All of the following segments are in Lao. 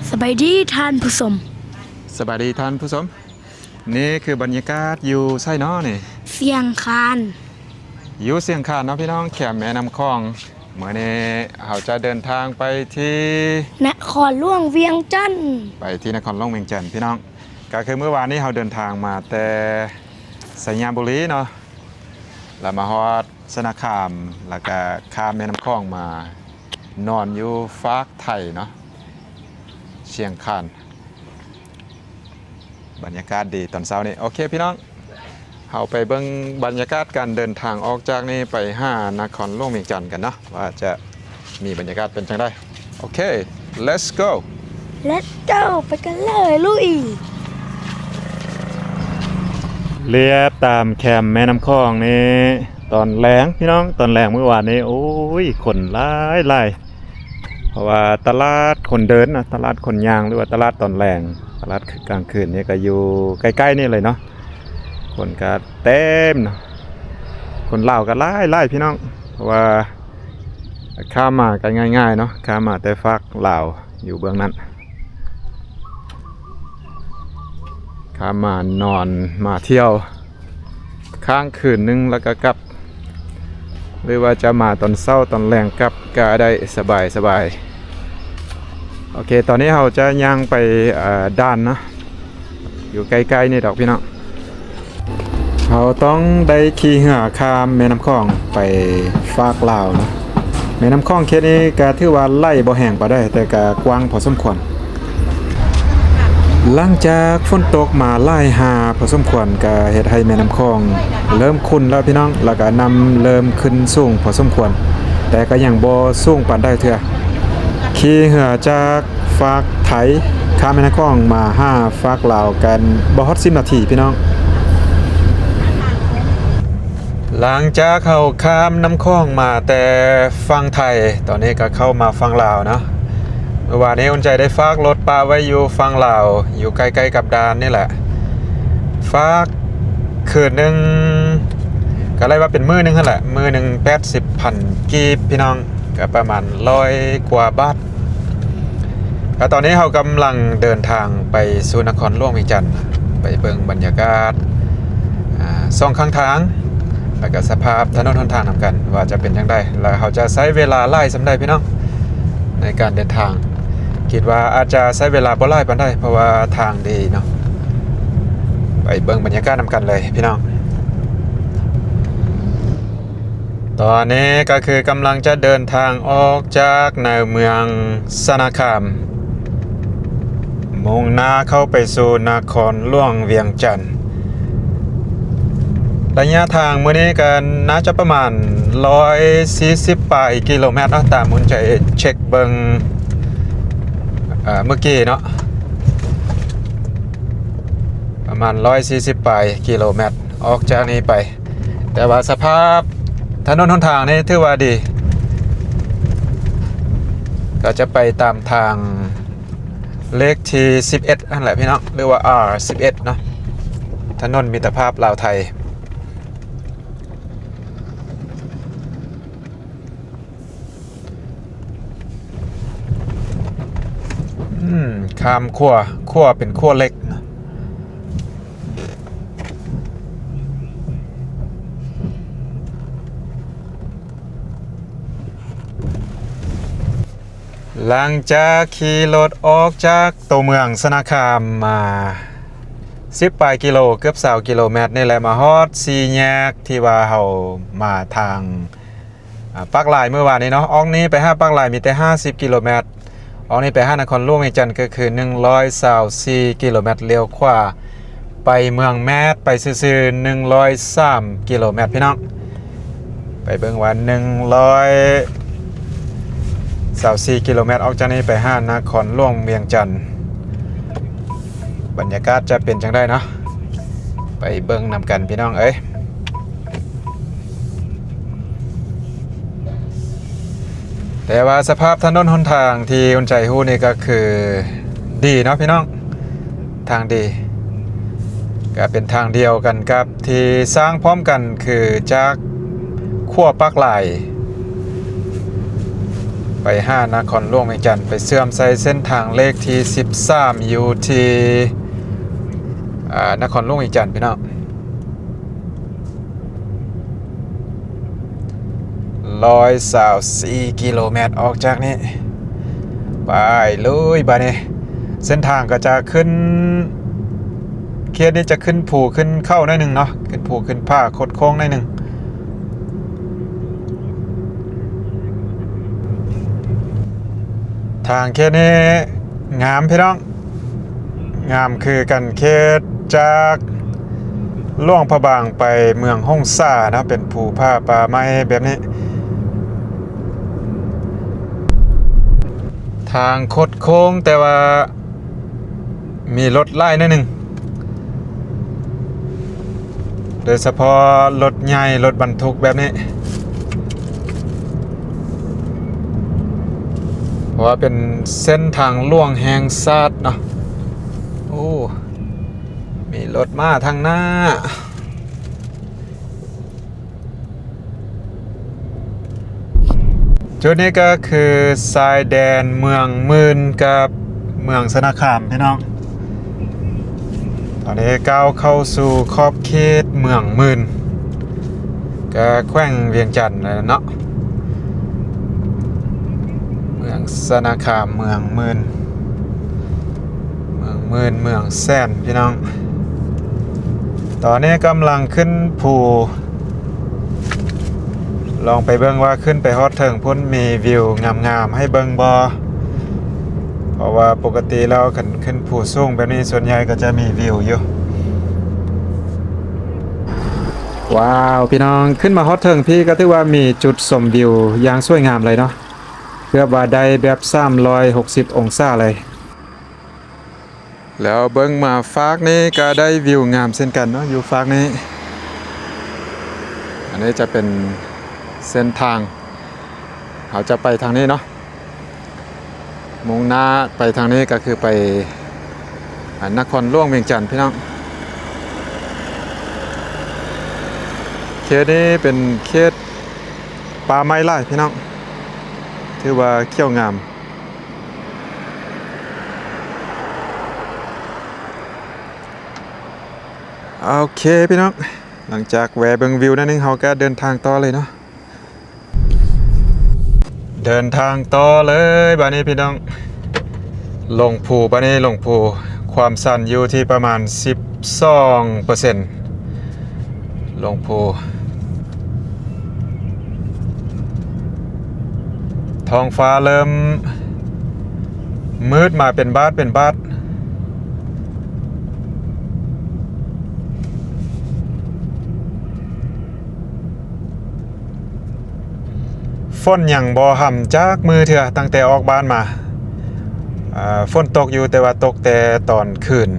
ສະບາຍດີທ່ານຜູ້ຊົມ. ສະບາຍດີທ່ານຜູ້ຊົມ. ນີ້ຄືບັນຍາກາດຢູ່ໃສເນາະນີ້? ຊຽງຄານ. ຢູ່ຊຽງຄານເນາະພີ່ນ້ອງ, ແຄມແມ່ນ້ຳຂອງ. ມື້ນີ້ເຮົາຈະເດີນທາງໄປທີ່ ນະຄອນຫຼວງວຽງຈັນ. ໄປທີ່ນະຄອນຫຼວງວຽງຈັນພີ່ນ້ອງ. ກໍຄືມື້ວານນີ້ເຮົາເດີນທາງມາແຕ່ໄຊຍະບູລີເນາະ, ແລ້ວມາຮອດຊະນະຄາມ, ແລ້ວກໍຂ້າມແມ່ນ້ຳຂອງມານອນຢູ່ຟາກໄທເນາະ, ຊຽງຄານ. ບັນຍາກາດດີຕອນເຊົ້ານີ້. ໂອເຄພີ່ນ້ອງ, ເຮົາໄປເບິ່ງບັນຍາກາດການເດີນທາງອອກຈາກນີ້ໄປຫານະຄອນຫຼວງວຽງຈັນກັນເນາະ, ວ່າຈະມີບັນຍາກາດເປັນຈັ່ງໃດ. ໂອເຄ let's go. Let's go ໄປກັນເລີຍ ລຸຍ. ລຽບຕາມແຄມແມ່ນ້ຳຂອງນີ້ ຕອນແລງພີ່ນ້ອງ, ຕອນແລງມື້ວານນີ້ ໂອ້ຍ ຄົນຫຼາຍໆ. ເພາະວ່າຕະຫຼາດຄົນເດີນນະ, ຕະຫຼາດຄົນຍ່າງ ຫຼືວ່າຕະຫຼາດຕອນແລງ, ຕະຫຼາດກາງຄືນນີ້ກໍຢູ່ໃກ້ໆນີ້ເລີຍເນາະ. ຄົນກໍເຕັມເນາະ, ຄົນລາວກໍຫຼາຍໆພີ່ນ້ອງ. ເພາະວ່າຂ້າມມາກໍງ່າຍໆເນາະ, ຂ້າມມາແຕ່ຟາກລາວຢູ່ເບື້ອງນັ້ນ, ຂ້າມມານອນ ມາທ່ຽວ ຄ້າງຄືນໜຶ່ງແລ້ວກໍກັບ ຫຼືວ່າຈະມາຕອນເຊົ້າຕອນແລງກັບກໍໄດ້ ສະບາຍໆ. ໂອເຄ ຕອນນີ້ເຮົາຈະຍ່າງໄປ ເອີ ດ່ານເນາະ, ຢູ່ໃກ້ໆນີ້ດອກພີ່ນ້ອງ. ເຮົາຕ້ອງໄດ້ຂີ່ເຮືອຂ້າມແມ່ນ້ຳຂອງໄປຟາກລາວເນາະ. ແມ່ນ້ຳຂອງເຂດນີ້ກໍຖືວ່າໄຫຼບໍ່ແຮງປານໃດ, ແຕ່ກໍກວ້າງພໍສົມຄວນ. ຫຼັງຈາກຝົນຕົກມາຫຼາຍຫາພໍສົມຄວນ ກໍເຮັດໃຫ້ແມ່ນ້ຳຂອງເລີ່ມຂຸ່ນແລ້ວພີ່ນ້ອງ, ແລ້ວກໍນ້ຳເລີ່ມຂຶ້ນສູງພໍສົມຄວນ, ແຕ່ກໍຍັງບໍ່ສູງປານໃດເທື່ອ. ຂີ່ເຮືອຈາກຟາກໄທ ຂ້າມແມ່ນ້ຳຂອງມາຫາຟາກລາວກັນບໍ່ຮອດສິບນາທີພີ່ນ້ອງ. ຫຼັງຈາກເຮົາຂ້າມນ້ຳຂອງມາແຕ່ຝັ່ງໄທ, ຕອນນີ້ກໍເຂົ້າມາຝັ່ງລາວເນາະ. ເມື່ອວານນີ້ອຸ່ນໃຈໄດ້ຝາກລົດປະໄວ້ຢູ່ຝັ່ງລາວ, ຢູ່ໃກ້ໆກັບດ່ານນີ້ແຫຼະ. ຝາກຄືນໜຶ່ງ ກໍໄດ້ວ່າເປັນມື້ໜຶ່ງຫັ້ນແຫຼະ, ມື້ໜຶ່ງແປດສິບພັນກີບພີ່ນ້ອງ, ກໍປະມານຮ້ອຍກວ່າບາດ. ແລະຕອນນີ້ເຮົາກຳລັງເດີນທາງໄປສູ່ນະຄອນຫຼວງວຽງຈັນ, ໄປເບິ່ງບັນຍາກາດ ອາ ສອງຂ້າງທາງ ແລະກະສະພາບຖະໜົນຫົນທາງນຳກັນ ວ່າຈະເປັນຈັ່ງໃດ, ແລະເຮົາຈະໃຊ້ເວລາຫຼາຍສ່ຳໃດພີ່ນ້ອງ ໃນການເດີນທາງ. ຄິດວ່າອາດຈະໃຊ້ເວລາບໍ່ຫຼາຍປານໃດ ເພາະວ່າທາງດີເນາະ. ໄປເບິ່ງບັນຍາກາດນຳກັນເລີຍພີ່ນ້ອງ. ຕອນນີ້ກໍຄືກຳລັງຈະເດີນທາງອອກຈາກໃນເມືອງຊະນະຄາມ, ມຸ່ງໜ້າເຂົ້າໄປສູ່ນະຄອນຫຼວງວຽງຈັນ. ໄລຍະທາງມື້ນີ້ກໍໜ້າຈະປະມານຮ້ອຍສີ່ສິບປາຍກິໂລແມັດເນາະ, ຕາມອຸ່ນໃຈເຊັກເບິ່ງ ເອີ ເມື່ອກີ້ເນາະ, ປະມານຮ້ອຍສີ່ສິບປາຍກິໂລແມັດ ອອກຈາກນີ້ໄປ. ແຕ່ວ່າສະພາບຖະໜົນຫົນທາງນີ້ຖືວ່າດີ, ກໍຈະໄປຕາມທາງເລກທີສິບເອັດຫັ້ນແຫຼະພີ່ນ້ອງ, ຫຼືວ່າ ອາ ສິບເອັດເນາະ, ຖະໜົນມິດຕະພາບລາວໄທ. ອືມ ຂ້າມຂົວ, ຂົວເປັນຂົວເຫຼັກນະ. ຫຼັງຈາກຂີ່ລົດອອກຈາກໂຕເມືອງຊະນະຄາມມາສິບປາຍກິໂລ, ເກືອບຊາວກິໂລແມັດນີ້ແຫຼະ, ມາຮອດສີ່ແຍກທີ່ວ່າເຮົາມາທາງ ອາ ປາກລາຍມື້ວານນີ້ເນາະ. ອອກນີ້ໄປຫາປາກລາຍມີແຕ່ຫ້າສິບກິໂລແມັດ, ອອກນີ້ໄປຫານະຄອນຫຼວງວຽງຈັນກໍຄືໜຶ່ງຮ້ອຍຊາວສີ່ກິໂລແມັດ, ລ້ຽວຂວາໄປເມືອງແມດໄປຊື່ໆ ໜຶ່ງຮ້ອຍສາມກິໂລແມັດພີ່ນ້ອງ. ໄປເບິ່ງວ່າໜຶ່ງຮ້ອຍຊາວສີ່ກິໂລແມັດ ອອກຈາກນີ້ໄປຫານະຄອນຫຼວງວຽງຈັນ ບັນຍາກາດຈະເປັນຈັ່ງໃດເນາະ, ໄປເບິ່ງນຳກັນພີ່ນ້ອງເອີຍ. ແຕ່ວ່າສະພາບຖະໜົນຫົນທາງທີ່ອຸ່ນໃຈຮູ້ນີ້ກໍຄືດີເນາະພີ່ນ້ອງ, ທາງດີ, ກໍເປັນທາງດຽວກັນກັບທີ່ສ້າງພ້ອມກັນ ຄືຈາກຂົວປາກລາຍໄປ ໄປຫານະຄອນຫຼວງວຽງຈັນ ໄປເຊື່ອມໃສ່ເສັ້ນທາງເລກທີສິບສາມ ຢູ່ທີ່ ອາ ນະຄອນຫຼວງວຽງຈັນ ພີ່ນ້ອງ. ຮ້ອຍຊາວສີ່ກິໂລແມັດອອກຈາກນີ້ ໄປເລີຍບາດນີ້. ເສັ້ນທາງກໍຈະຂຶ້ນ ເຂດນີ້ຈະຂຶ້ນພູຂຶ້ນເຂົາໜ້ອຍໜຶ່ງເນາະ, ຂຶ້ນພູຂຶ້ນຜາຄົດໂຄ້ງໜ້ອຍໜຶ່ງ. ທາງເຂດນີ້ງາມພີ່ນ້ອງ. ງາມຄືກັນເຂດຈາກຫຼວງພະບາງໄປເມືອງຫົງສາເນາະ, ເປັນພູຜາປ່າໄມ້ແບບນີ້. ທາງຄົດໂຄ້ງ ແຕ່ວ່າມີລົດຫຼາຍໜ້ອຍໜຶ່ງ. ໂດຍສະເພາະລົດໃຫຍ່ ລົດບັນທຸກແບບນີ້ ເພາະວ່າເປັນເສັ້ນທາງຫຼວງແຫ່ງຊາດເນາະ. ໂອ້ ມີລົດມາທາງໜ້າ. ຈຸດນີ້ກໍຄືຊາຍແດນເມືອງໝື່ນກັບເມືອງຊະນະຄາມ ພີ່ນ້ອງ. ຕອນນີ້ກ້າວເຂົ້າສູ່ຂອບເຂດເມືອງໝື່ນ ກໍແຂວງວຽງຈັນແລ້ວເນາະ. ເມືອງຊະນະຄາມ ເມືອງໝື່ນ ເມືອງໝື່ນ ເມືອງແສນ ພີ່ນ້ອງ. ຕອນນີ້ກຳລັງຂຶ້ນພູ ລອງໄປເບິ່ງວ່າຂຶ້ນໄປຮອດເທິງພຸ້ນມີວິວງາມໆໃຫ້ເບິ່ງບໍ່? ເພາະວ່າປົກກະຕິແລ້ວຄັນຂຶ້ນພູສູງແບບນີ້ ສ່ວນໃຫຍ່ກໍຈະມີວິວຢູ່. ວ້າວ ພີ່ນ້ອງ, ຂຶ້ນມາຮອດເທິງພີ້ກໍຖືວ່າມີຈຸດຊົມວິວຢ່າງສວຍງາມເລີຍເນາະ, ເກືອບວ່າໄດ້ແບບສາມຮ້ອຍຫົກສິບອົງສາເລີຍ. ແລ້ວເບິ່ງມາຟາກນີ້ກໍໄດ້ວິວງາມເຊັ່ນກັນເນາະ, ຢູ່ຟາກນີ້. ອັນນີ້ຈະເປັນເສັ້ນທາງ ເຮົາຈະໄປທາງນີ້ເນາະ, ມຸ່ງໜ້າໄປທາງນີ້ກໍຄືໄປ ອາ ນະຄອນຫຼວງວຽງຈັນ ພີ່ນ້ອງ. ເຂດນີ້ເປັນເຂດປ່າໄມ້ຫຼາຍ ພີ່ນ້ອງ, ຖືວ່າຂຽວງາມ. ໂອເຄ ພີ່ນ້ອງ, ຫຼັງຈາກແວ່ເບິ່ງວິວໜ້ອຍໜຶ່ງ ເຮົາກໍເດີນທາງຕໍ່ເລີຍເນາະ. ເດີນທາງຕໍ່ເລີຍບາດນີ້ ພີ່ນ້ອງ. ລົງພູບາດນີ້, ລົງພູ, ຄວາມຊັນຢູ່ທີ່ປະມານສິບສອງເປີເຊັນ. ລົງພູ. ທ້ອງຟ້າເລີ່ມມືດມາເປັນບາດເປັນບາດ. ຝົນຍັງບໍ່ຮ່ຳຈັກມື້ເທື່ອ ຕັ້ງແຕ່ອອກບ້ານມາ. ເອີ ຝົນຕົກຢູ່ ແຕ່ວ່າຕົກແຕ່ຕອນຄືນ,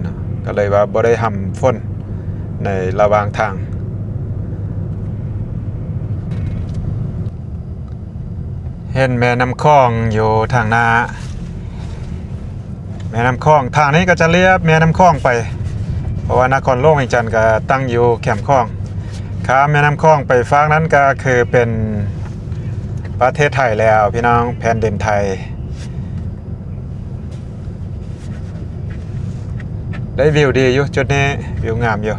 ກໍເລີຍວ່າບໍ່ໄດ້ຮ່ຳຝົນໃນລະຫວ່າງທາງ. ເຫັນແມ່ນ້ຳຂອງຢູ່ທາງໜ້າ. ແມ່ນ້ຳຂອງ ທາງນີ້ກໍຈະລຽບແມ່ນ້ຳຂອງໄປ, ເພາະວ່ານະຄອນຫຼວງວຽງຈັນກໍຕັ້ງຢູ່ແຄມຂອງ. ຂ້າມແມ່ນ້ຳຂອງໄປຟາກນັ້ນກໍຄືເປັນປະເທດໄທແລ້ວ ພີ່ນ້ອງ, ແຜ່ນດິນໄທ. ໄດ້ວິວດີຢູ່ຈຸດນີ້, ວິວງາມຢູ່.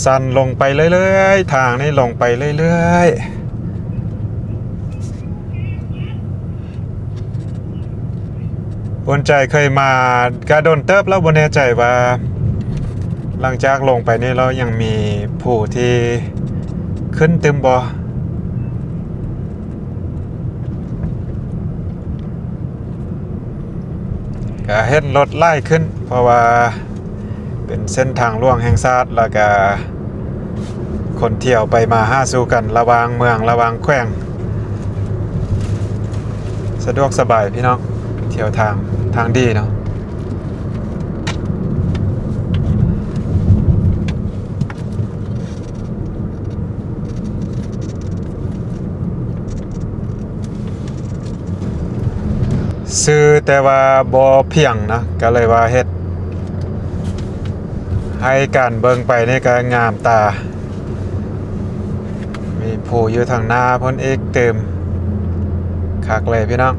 ຊັນລົງໄປເລື້ອຍໆ, ທາງນີ້ລົງໄປເລື້ອຍໆ. ບຸນໃຈເຄີຍມາກະດົນເຕີບແລ້ວ, ບໍ່ແນ່ໃຈວ່າຫຼັງຈາກລົງໄປນີ້ແລ້ວຍັງມີພູທີ່ຂຶ້ນຕື່ມບໍ່. ກະເຫັນລົດຫຼາຍຂຶ້ນ ເພາະວ່າເປັນເສັ້ນທາງຫຼວງແຫ່ງຊາດ, ແລ້ວກະຄົນທ່ຽວໄປມາຫາສູ່ກັນລະຫວ່າງເມືອງ ລະຫວ່າງແຂວງ, ສະດວກສະບາຍພີ່ນ້ອງ, ທ່ຽວທາງ, ທາງດີເນາະ. ຊື່ແຕ່ວ່າບໍ່ພຽງນະ, ກໍເລີຍວ່າເຮັດ ໃຫ້ການເບິ່ງໄປນີ້ກໍງາມຕາ ມີພູຢູ່ທາງໜ້າພຸ້ນອີກຕື່ມ ຄັກເລີຍພີ່ນ້ອງ.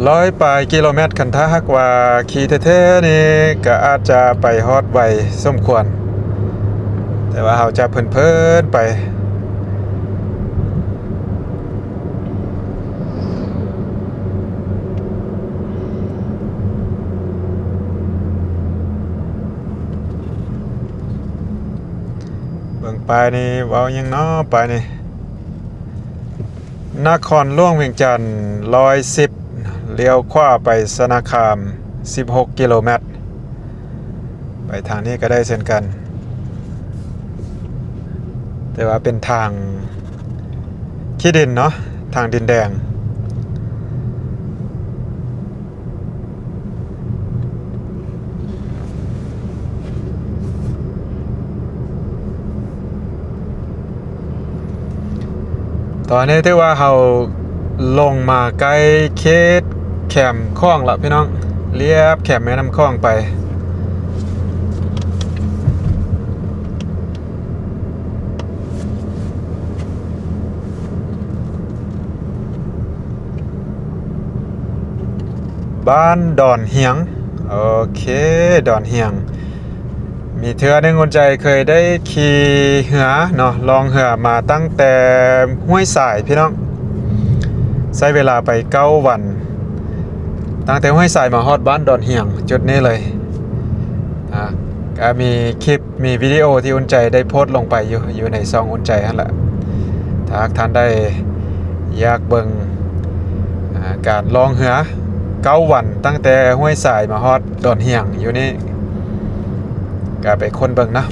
ຮ້ອຍປາຍກິໂລແມັດ ຄັນຖ້າຫາກວ່າຂີ່ແທ້ໆນີ້ ກໍອາດຈະໄປຮອດໄວສົມຄວນ ແຕ່ວ່າເຮົາຈະເພີນໆໄປ. ເບິ່ງປ້າຍນີ້ ເວົ້າຫຍັງເນາະ ປ້າຍນີ້? ນະຄອນຫຼວງວຽງຈັນ ຮ້ອຍສິບ ລ້ຽວຂວາໄປຊະນະຄາມ ສິບຫົກກິໂລແມັດ. ໄປທາງນີ້ກໍໄດ້ເຊັ່ນກັນ ແຕ່ວ່າເປັນທາງຂີ້ດິນເນາະ ທາງດິນແດງ. ຕອນນີ້ຖືວ່າເຮົາລົງມາໃກ້ເຂດແຄມຂອງລະພີ່ນ້ອງ ລຽບແຄມແມ່ນ້ຳຂອງໄປ. ບ້ານດອນຮຽງ ໂອເຄ ດອນຮຽງ. ມີເທື່ອໜຶ່ງ ອຸ່ນໃຈເຄີຍໄດ້ຂີ່ເຮືອເນາະ ລ່ອງເຮືອມາຕັ້ງແຕ່ຫ້ວຍສາຍພີ່ນ້ອງ ໃຊ້ເວລາໄປເກົ້າວັນ ຕັ້ງແຕ່ຫ້ວຍສາຍມາຮອດບ້ານດອນຮຽງ ຈຸດນີ້ເລີຍ. ອ່າ ກໍມີຄລິບ ມີວິດີໂອທີ່ອຸ່ນໃຈໄດ້ໂພສລົງໄປຢູ່ ຢູ່ໃນຊ່ອງອຸ່ນໃຈຫັ້ນລະ. ຖ້າຫາກທ່ານໃດຢາກເບິ່ງ ອ່າ ການລ່ອງເຮືອເກົ້າວັນ ຕັ້ງແຕ່ຫ້ວຍສາຍມາຮອດດອນຮຽງຢູ່ນີ້ ກໍໄປຄົ້ນເບິ່ງເນາະ.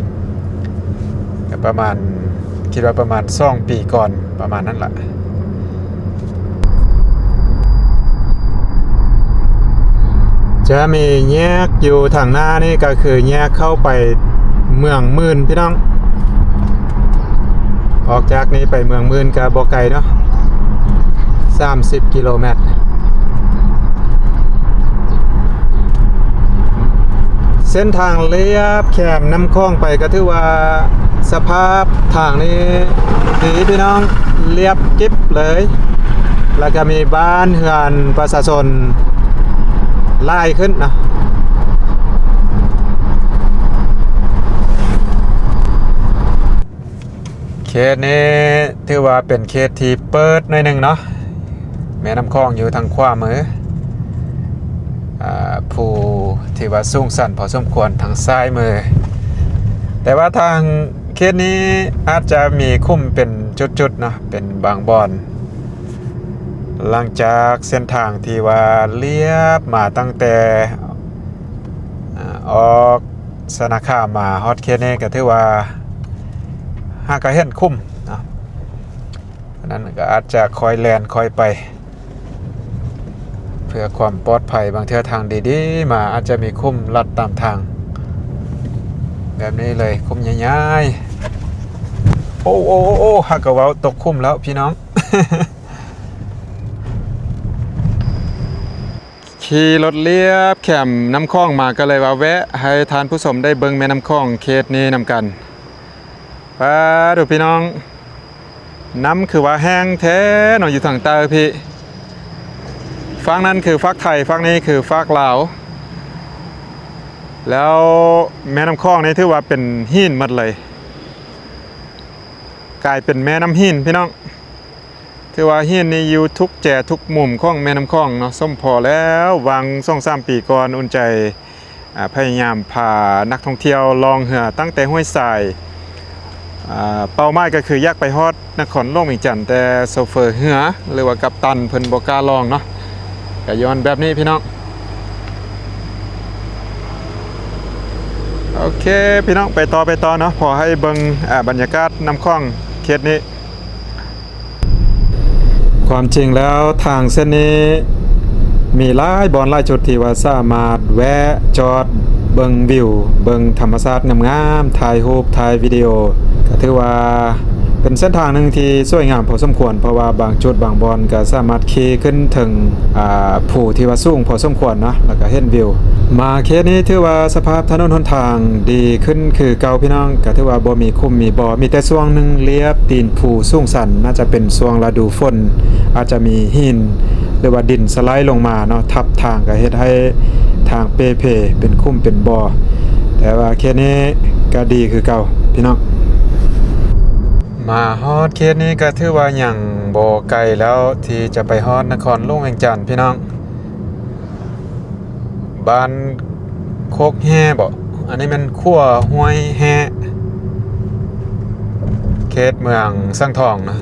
ກໍປະມານ ຄິດວ່າປະມານສອງປີກ່ອນ ປະມານນັ້ນລະ. ຈະມີແຍກຢູ່ທາງໜ້ານີ້ ກໍຄືແຍກເຂົ້າໄປເມືອງໝື່ນພີ່ນ້ອງ. ອອກຈາກນີ້ໄປເມືອງໝື່ນກໍບໍ່ໄກເນາະ ສາມສິບກິໂລແມັດ. ເສັ້ນທາງລຽບແຄມນ້ຳຂອງໄປ ກໍຖືວ່າສະພາບທາງນີ້ດີພີ່ນ້ອງ ລຽບກິບເລີຍ ແລ້ວກໍມີບ້ານເຮືອນປະຊາຊົນຫຼາຍຂຶ້ນເນາະ. ເຂດນີ້ຖືວ່າເປັນເຂດທີ່ເປີດໜ້ອຍໜຶ່ງເນາະ ແມ່ນ້ຳຂອງຢູ່ທາງຂວາມື ອາ ພູທີ່ວ່າສູງຊັນພໍສົມຄວນທາງຊ້າຍມື ແຕ່ວ່າທາງເຂດນີ້ອາດຈະມີຂຸມເປັນຈຸດໆເນາະ ເປັນບາງບ່ອນ ຫຼັງຈາກເສັ້ນທາງທີ່ວ່າລຽບມາຕັ້ງແຕ່ ອາ ອອກ ຊະນະຄາມມາຮອດເຂດນີ້ກໍຖືວ່າຫາກະເຫັນຂຸມເນາະ ອັນນັ້ນກໍອາດຈະຄ່ອຍແລ່ນຄ່ອຍໄປ ເພື່ອຄວາມປອດໄພ ບາງເທື່ອທາງດີໆມາອາດຈະມີຂຸມລັດຕາມທາງ ແບບນີ້ເລີຍ ຂຸມໃຫຍ່ໆ. ໂອ້ ໂອ້ ໂອ້ ໂອ້ ຫາກະເວົ້າຕົກຂຸມແລ້ວພີ່ນ້ອງ. ຂີ່ລົດລຽບແຄມນ້ຳຂອງມາ ກໍເລີຍວ່າແວະໃຫ້ທ່ານຜູ້ຊົມໄດ້ເບິ່ງແມ່ນ້ຳຂອງເຂດນີ້ນຳກັນ. ປາດໂທ້ ພີ່ນ້ອງ ນ້ຳຄືວ່າແຫ້ງແທ້ເນາະ ຢູ່ທາງໃຕ້ພີ້ ຟາກນັ້ນຄືຟາກໄທ ຟາກນີ້ຄືຟາກລາວ ແລ້ວແມ່ນ້ຳຂອງນີ້ຖືວ່າເປັນຫີນໝົດເລີຍ ກາຍເປັນແມ່ນ້ຳຫີນ ພີ່ນ້ອງ. ຖືວ່າຫີນນີ້ຢູ່ທຸກແຈທຸກມຸມຂອງແມ່ນ້ຳຂອງເນາະ. ສົມພໍແລ້ວ ຫວ່າງສອງສາມປີກ່ອນ ອຸ່ນໃຈ ອາ ພະຍາຍາມພານັກທ່ອງທ່ຽວລ່ອງເຮືອຕັ້ງແຕ່ຫ້ວຍຊາຍ ອາ ເປົ້າໝາຍກໍຄືຢາກໄປຮອດນະຄອນຫຼວງວຽງຈັນ ແຕ່ໂຊເຟີເຮືອ ຫຼືວ່າກັບຕັນເພິ່ນບໍ່ກ້າລ່ອງເນາະ ກໍຍ້ອນແບບນີ້ພີ່ນ້ອງ. ໂອເຄ ພີ່ນ້ອງ ໄປຕໍ່ ໄປຕໍ່ເນາະ ພໍໃຫ້ເບິ່ງ ອາ ບັນຍາກາດນ້ຳຂອງເຂດນີ້. ຄວາມຈິງແລ້ວທາງເສັ້ນນີ້ມີຫຼາຍບ່ອນຫຼາຍຈຸດທີ່ວ່າສາມາດແວະຈອດເບິ່ງວິວ ເບິ່ງທຳມະຊາດງາມໆ ຖ່າຍຮູບ ຖ່າຍວິດີໂອ ກໍຖືວ່າ ເປັນເສັ້ນທາງໜຶ່ງທີ່ສວຍງາມພໍສົມຄວນ ເພາະວ່າບາງຈຸດບາງບ່ອນກໍສາມາດຂີ່ຂຶ້ນເຖິງ ອ່າ ພູທີ່ວ່າສູງພໍສົມຄວນເນາະ ແລ້ວກໍເຫັນວິວ. ມາເຂດນີ້ຖືວ່າສະພາບຖະໜົນຫົນທາງດີຂຶ້ນຄືເກົ່າພີ່ນ້ອງ, ກໍຖືວ່າບໍ່ມີຂຸມມີບໍ່, ມີແຕ່ຊ່ວງໜຶ່ງລຽບຕີນພູສູງຊັນ, ໜ້າຈະເປັນຊ່ວງລະດູຝົນ ອາດຈະມີຫີນ ຫຼືວ່າດິນສະໄລລົງມາເນາະ ທັບທາງ ກໍເຮັດໃຫ້ທາງເປ່ເພເປັນຂຸມເປັນບໍ່, ແຕ່ວ່າເຂດນີ້ກໍດີຄືເກົ່າພີ່ນ້ອງ. ມາຮອດເຂດນີ້ກໍຖືວ່າຍັງບໍ່ໄກແລ້ວທີ່ຈະໄປຮອດນະຄອນຫຼວງວຽງຈັນພີ່ນ້ອງ. ບ້ານໂຄກແຮ່ບໍ? ອັນນີ້ແມ່ນຂົວຫ້ວຍແຮ່ ເຂດເມືອງສັງທອງນະ.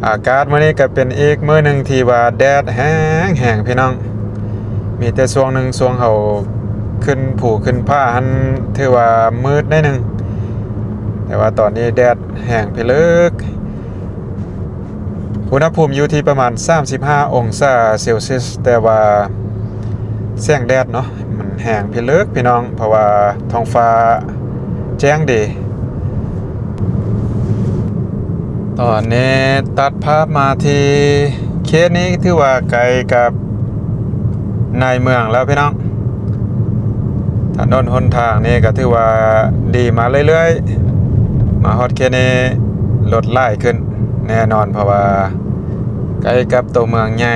ອາກາດມື້ນີ້ກໍເປັນອີກມື້ໜຶ່ງທີ່ວ່າແດດແຮງໆ ພີ່ນ້ອງ. ມີແຕ່ຊ່ວງໜຶ່ງ ຊ່ວງເຮົາຂຶ້ນພູຂຶ້ນຜາຫັ້ນ ຖືວ່າມືດໜ້ອຍໜຶ່ງ, ແຕ່ວ່າຕອນນີ້ແດດແຮງພິລຶກ. ອຸນຫະພູມຢູ່ທີ່ປະມານສາມສິບຫ້າອົງສາເຊວຊຽສ, ແຕ່ວ່າແສງແດດເນາະ ມັນແຮງພິລຶກພີ່ນ້ອງ, ເພາະວ່າທ້ອງຟ້າແຈ້ງດີ. ຕອນນີ້ຕັດພາບມາທີ່ເຂດນີ້ ຖືວ່າໃກ້ກັບໃນເມືອງແລ້ວພີ່ນ້ອງ. ຖະໜົນຫົນທາງນີ້ກໍຖືວ່າດີມາເລື້ອຍໆ, ມາຮອດເຂດນີ້ລົດຫຼາຍຂຶ້ນແນ່ນອນ ເພາະວ່າໃກ້ກັບໂຕເມືອງໃຫຍ່.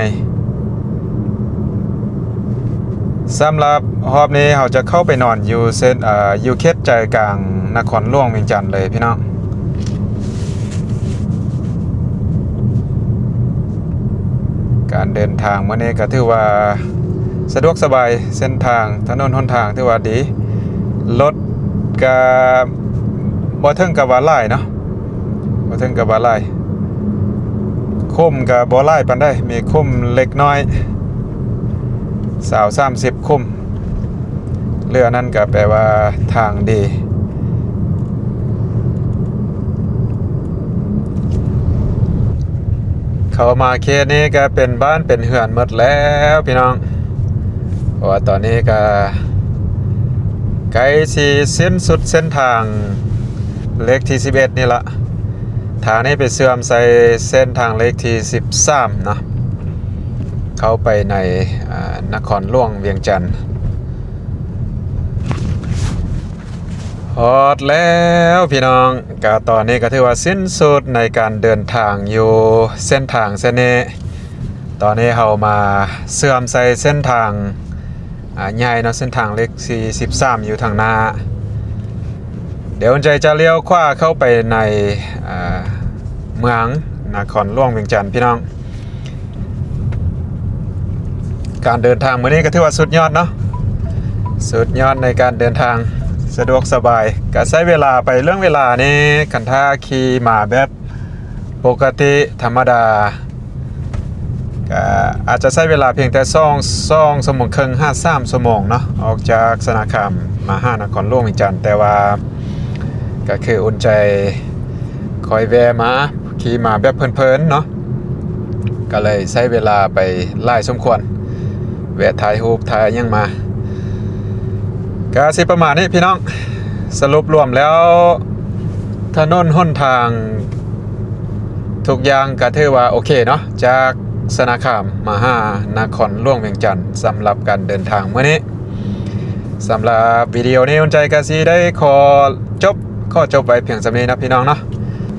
ສຳລັບຮອບນີ້ເຮົາຈະເຂົ້າໄປນອນຢູ່ເສັ້ນ ເອີ ຢູ່ເຂດໃຈກາງນະຄອນຫຼວງວຽງຈັນເລີຍພີ່ນ້ອງ. ການເດີນທາງມື້ນີ້ກໍຖືວ່າສະດວກສະບາຍ, ເສັ້ນທາງຖະໜົນຫົນທາງຖືວ່າດີ, ລົດກໍບໍ່ເຖິງກັບວ່າຫຼາຍເນາະ, ບໍ່ເຖິງກັບວ່າຫຼາຍ. ຂຸມກໍບໍ່ຫຼາຍປານໃດ, ມີຂຸມເລັກນ້ອຍ ຊາວ ສາມສິບຂຸມ. ເຫຼືອນັ້ນກໍແປວ່າທາງດີ. ເຂົ້າມາເຂດນີ້ກໍເປັນບ້ານເປັນເຮືອນໝົດແລ້ວພີ່ນ້ອງ, ເພາະວ່າຕອນນີ້ກໍໃກ້ຊິສິ້ນສຸດເສັ້ນທາງເລກທີສິບເອັດນີ້ລະ. ທາງນີ້ໄປເຊື່ອມໃສ່ເສັ້ນທາງເລກທີສິບສາມເນາະ, ເຂົ້າໄປໃນ ອາ ນະຄອນຫຼວງວຽງຈັນ. ຮອດແລ້ວພີ່ນ້ອງ, ກະຕອນນີ້ກໍຖືວ່າສິ້ນສຸດໃນການເດີນທາງຢູ່ເສັ້ນທາງເສັ້ນນີ້. ຕອນນີ້ເຮົາມາເຊື່ອມໃສ່ເສັ້ນທາງ ອາ ໃຫຍ່ເນາະ, ເສັ້ນທາງເລກສີ່ສິບສາມຢູ່ທາງໜ້າ. ດຽວອຸ່ນໃຈຈະລ້ຽວຂວາເຂົ້າໄປໃນ ອາ ເມືອງນະຄອນຫຼວງວຽງຈັນພີ່ນ້ອງ. ການເດີນທາງມື້ນີ້ກໍຖືວ່າສຸດຍອດເນາະ, ສຸດຍອດໃນການເດີນທາງ, ສະດວກສະບາຍ. ກໍໃຊ້ເວລາໄປ ເລື່ອງເວລານີ້ ຄັນຖ້າຂີ່ມາແບບປົກກະຕິທຳມະດາ ກໍອາດຈະໃຊ້ເວລາພຽງແຕ່ສອງ ສອງຊົ່ວໂມງເຄິ່ງຫາສາມຊົ່ວໂມງເນາະ, ອອກຈາກຊະນະຄາມມາຫານະຄອນຫຼວງວຽງຈັນ. ແຕ່ວ່າກໍຄືອຸ່ນໃຈຄ່ອຍແວ່ມາ ຂີ່ມາແບບເພີນໆເນາະ, ກໍເລີຍໃຊ້ເວລາໄປຫຼາຍສົມຄວນ, ແວະຖ່າຍຮູບຖ່າຍຫຍັງມາ. ກະຊິປະມານນີ້ພີ່ນ້ອງ, ສະຫຼຸບລວມແລ້ວ ຖະໜົນຫົນທາງທຸກຢ່າງກະຖືວ່າໂອເຄເນາະ, ຈາກຊະນະຄາມມາຫານະຄອນຫຼວງວຽງຈັນ ສຳລັບການເດີນທາງມື້ນີ້. ສຳລັບວິດີໂອນີ້ ອຸ່ນໃຈກະຊິໄດ້ຂໍຈົບ ຂໍຈົບໄວ້ພຽງສ່ຳນີ້ເນາະພີ່ນ້ອງເນາະ.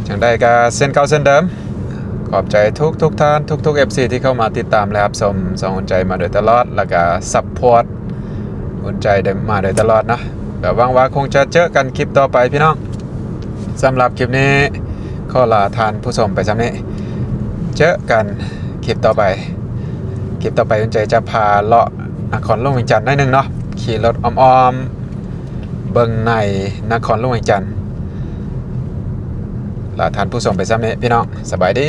ຈັ່ງໃດກະເຊັ່ນເກົ່າເຊັ່ນເດີມ, ຂອບໃຈທຸກໆທ່ານ ທຸກໆເອັຟຊີທີ່ເຂົ້າມາຕິດຕາມ ແລະ ຮັບຊົມຊ່ອງອຸ່ນໃຈມາໂດຍຕະຫຼອດ ແລ້ວກະຊັບພອດ ອຸ່ນໃຈໄດ້ມາໂດຍຕະຫຼອດເນາະ. ກໍຫວັງວ່າຄົງຈະເຈີກັນຄລິບຕໍ່ໄປພີ່ນ້ອງ. ສຳລັບຄລິບນີ້ຂໍລາທ່ານຜູ້ຊົມໄປສ່ຳນີ້. ເຈີກັນຄລິບຕໍ່ໄປ. ຄລິບຕໍ່ໄປ ອຸ່ນໃຈຈະພາເລາະນະຄອນຫຼວງວຽງຈັນໜ້ອຍໜຶ່ງເນາະ. ຂີ່ລົດອ້ອມໆເບິ່ງໃນນະຄອນຫຼວງວຽງຈັນ. ລາທ່ານຜູ້ຊົມໄປສ່ຳນີ້ພີ່ນ້ອງ. ສະບາຍດີ.